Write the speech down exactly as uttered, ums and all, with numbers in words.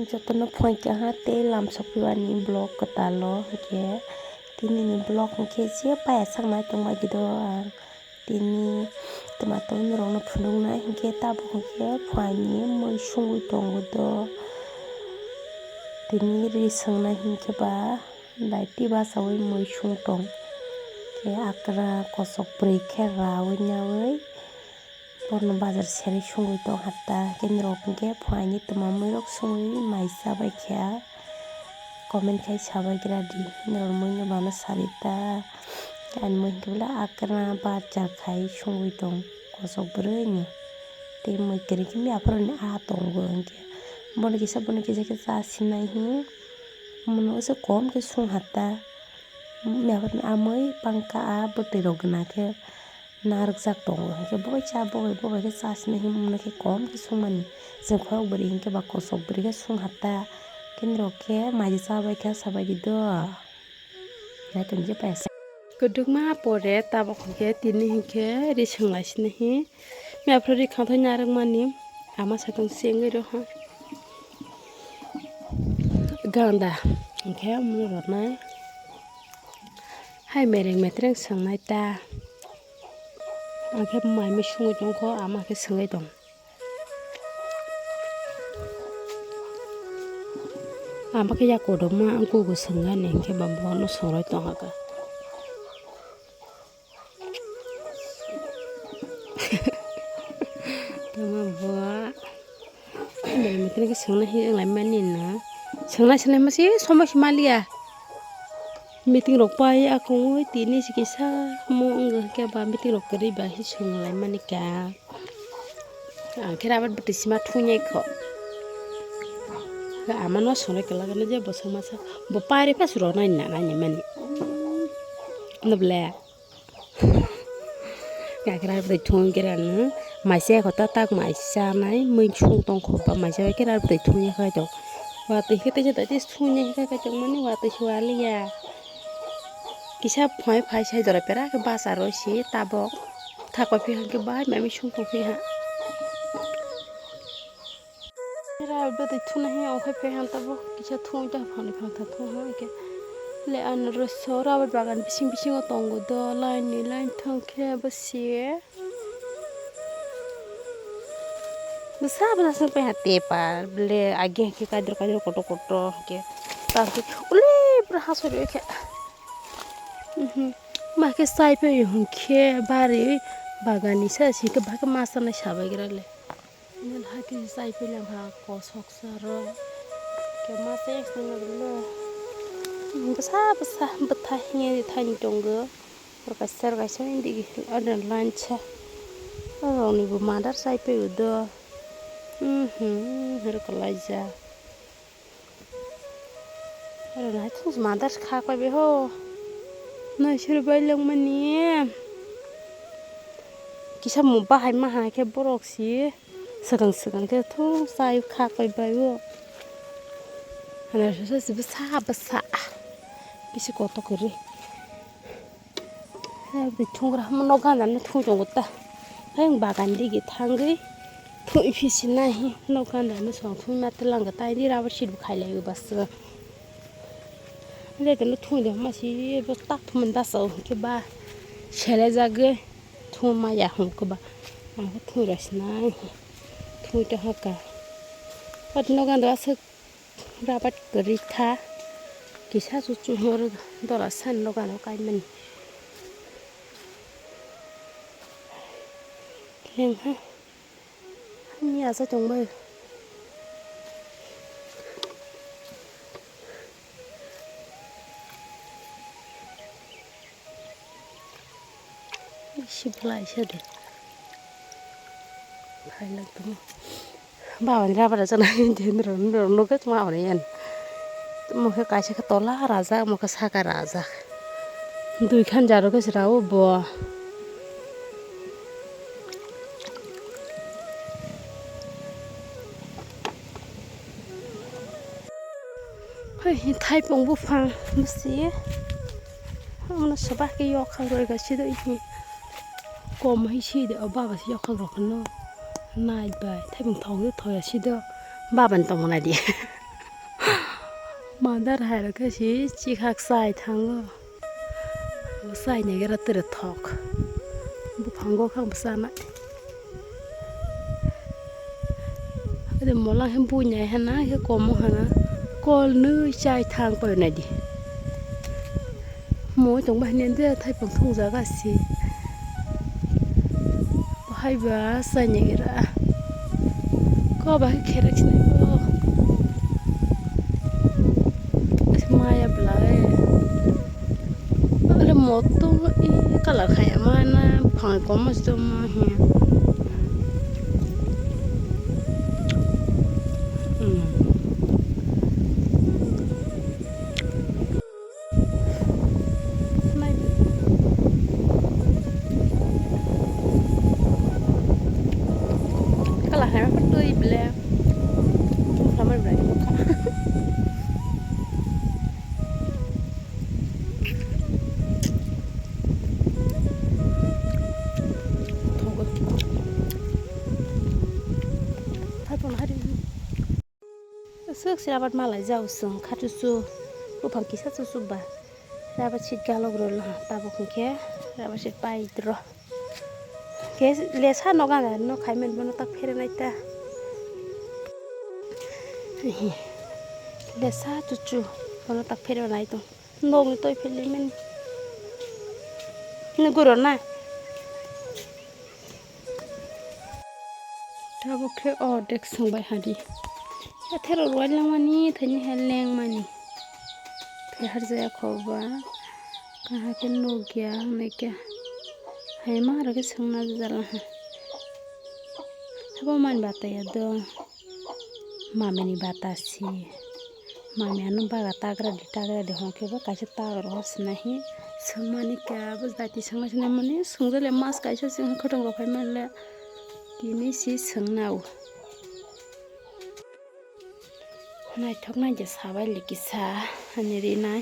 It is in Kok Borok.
Jotono phuaikha ha tei lamsok phiyani vlog kwtalo, hinkhe tinini vlog hinkhe je paya sak nai tongma gido ang. Tini twma tongni rokno phunuknai hinkhe tabuk hinkhe phuaini mui sungwi tongo do. Tini ri swngnai hinkhe ba daiti basaui mui sung tong. Khe akra kosok bwrwi khe raui naui. Borno bazar seri sungwi tong hatta, khe norok hinkhe phuaini twma muirok sungwi mai chabai kha, comment khai sabai gra di, norok muino bana sari ta, ani mui hinkhe bwle akra bar jar khai sungwi tong kosok bwrwini, tei mui kwrwi khe aphuru ni ah tongo hinkhe, bono kisa bono kisa khe cha sinai hi, omono se kom khe sung hatta, aphuru ni ah mui pangka ah bwtwi rok gana khe. Narwkjak tongo, hinkhe bo bai cha, bo bai, bo bai khe cha sina himna khe kom khe sungmani. Chwng khorok bwrwi hinkhe ba kosok bwrwi khe sung hatta. Khe norok khe mai cha bai kha sabai di do. Naitok je paisa. Kwdwkma pore tabuk hinkhe tini hinkhe ri swnglai sina hi. Miya phuru ri khanthai narwkmani ama sakang se wngwi rw ha. Ganda hinkhe mung rwnai. Hai mereng metreng swngnai ta. Ang khe mai mui sungwi tongkho, ama khe swngwi tong. Ama khe yak kotorma ang kugo swngnani hinkhe ba bono swrwngwi tongkha. Tama bo. Bai meeting khe swngna hi wnglaimani no. Swngna swnglaima se somoi se maliya. Meeting rok pai akungwi tini se kisa mo wngkha khe ba meeting rok kwrwi ba hi swnglaimani kha. Ang khe rabar bwtwi sima thungyai kho. Ama no swngna kwlagani je bo swngmasa bo pairi phas rok nai na nai mani. Nable. Yagra bwtwi thung khe rang maisa ekho ta tak maisa nai mui sung tong kho ba maisa bai khe bwtwi thung ya khai tong. Watwi khe teisa teisa thung ya khai tong mani watwi se waliya. Kisa phai phai sai jora pera khe basa rw se tabok thakpa phi khe bai mami sung tong phi ha. Rabi bwtwi thuna hi ongkhai phai han tabuk kisa thung ta phani phang tha thung ha khe le ano rwso rabi bagan bising bisingo tongo do line ni line thang khe bo se bwsa bwsa sung pai ha tepar le agi khe kaidro kaidro kotor kotor khe ta khe ule pura hasuri khe ma khe sai pai hwn khe bari bagan ni sa si khe ba khe ma sanai sabai gra le. Nil hati sai pila bha kosok saro. Kema se sanga dulu. Bwsa bwsa bwtha hinge di thani tongo. Rwkaisa rwkaisa indi ada lancha. Roni bo madar sai pe udo. Mhm, rwkalaija. Aro nai thung madar kha koi be ho. Nai sir bai lang mani. Kisa mo bahai maha khe borok si. Swkang swkang khe thung sai kha koi bai o. Hana sosa si bwsa bwsa. Bisi kotor kwrwi. Hai bwtwi thungra hamo nok gana no thung tongo ta. Hai bagan digi thangwi thung phi si nai hi nok gana no song thung na twlang ta ni rubber sheet bo khai lai bas. Hai no thung de ma si bo tak thum da so ke ba sele jagwi thung ma ya hum ke ba. Ang thung ras nai thung ta ha ka. Pat nok gana aswk. Rabat kwrwi kha kisa chuchumor dola sani nokano kaimani lengha hamya sa tongbai. Isi belai se de. Phailak tongo. Baba ni rabar rwchana nukhe tongma hwnwi yan. Mokhe kaisa khe tola rajak, mokhe saka rajak. Dui khan jaro khe se rao bo. Hai, thaipung buphang bwswi. Omono swbakhe yokhak rwgasido, kom hai side, o baba se yokhak rokno naibai, thaipung thok de thoyasido, Baban tongmani di. Mandar hai rok khe si chikhak chai thango. Bo chai naigra tere thok. Buphango khe bo chanai. Ade molang he buinai hana he komo hana. Kol nui chai thang poi nai di. Moi tong bahai ni de thai pung thung jaga si. Bahai ba chai naigra. Ko bahai kherek sinai bo. Maya belai. Ale moto e kala khaya mana phang komo sito mo he. Hmm. Nai. Kala hai ma twi ble. Samar ble. Thogo. Thai pon hari. Swk se rabar malai jao chwng kha chuchu buphang kisa chuchu ba rabar seat galok rw laha tabuk hwnkhe rabar seat pai rw khe lesa no gana no khai mani bono tak pherenai ta lesa chuchu bono tak pherenai tong nokni toi philwi mani nugwi rw na. Tabuk khe ordek swngbai hadi. Athero rwai langmani, thaini hai lengmani. Khe harjaya khoba. Kaha khe nukya, hwnwi khe. Hai ma rwgwi swngna jala ha. Habo man bataya do. Mamini bata si. Mami ano baga tagra di, tagra di hwnkhe bo kaisa tagra o swnai hi swngmani khe abo jati swngna swngna mani swngjale mas kaisa se wngkha khwtwng rok phai manle tini si swngnao. Naithok nai je sabai le kisa ani rinai.